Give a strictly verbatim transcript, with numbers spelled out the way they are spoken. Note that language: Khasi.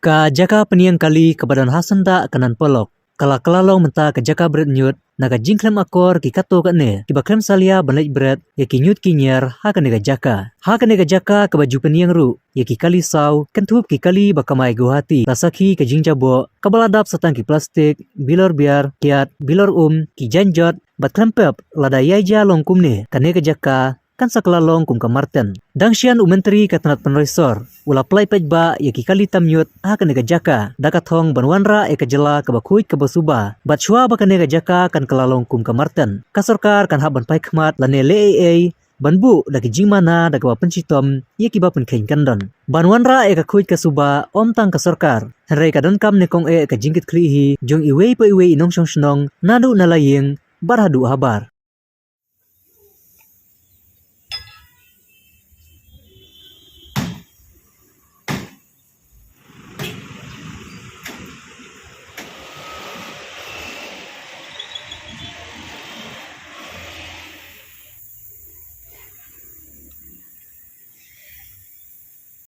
Ka jaka pynïeng kali kaba don ha Syndah Kanan Polok ka la kylla long mynta ka jaka bret ñiut na ka jingkhlem akor ki katto katne kiba khlem salia ban leit bret ïa ki ñiut ki ñiar ha kane ka jaka. Ha kane ka jaka kaba ju pynïeng ruh ïa ki kali saw kynthup ki kali ba kamai Guwahati, la sakhi ka jingjaboh kaba la dap sa tang ki plastik, bilor biar, kiad, bilor um, ki jaiñjot bad khlem pep. Lada ïai jia long kumne, kane ka jaka kan sa kylla long kum ka marten. Dang shen u Myntri ka tnat pynroi sor u la pynlait paidbah ïa ki kali tam ñiut ha kane ka jaka da ka thong ban wanrah ïa ka jylla kaba khuid kaba suba, bad shuwa ba kane ka jaka kan kylla long kum ka marten, ka sorkar kan hap ban paikhmat lane leh ei ei ban buh da ki jingmana da kaba pynshitom ïa kiba pynkheiñ kyndon. Ban wanrah ïa ka khuid ka suba ym tang ka sorkar, hynrei ka donkam ne kong eh ka jingkitkhlieh hi jong iwei pa iwei i nongshong shnong naduh na la ïing bad haduh habar.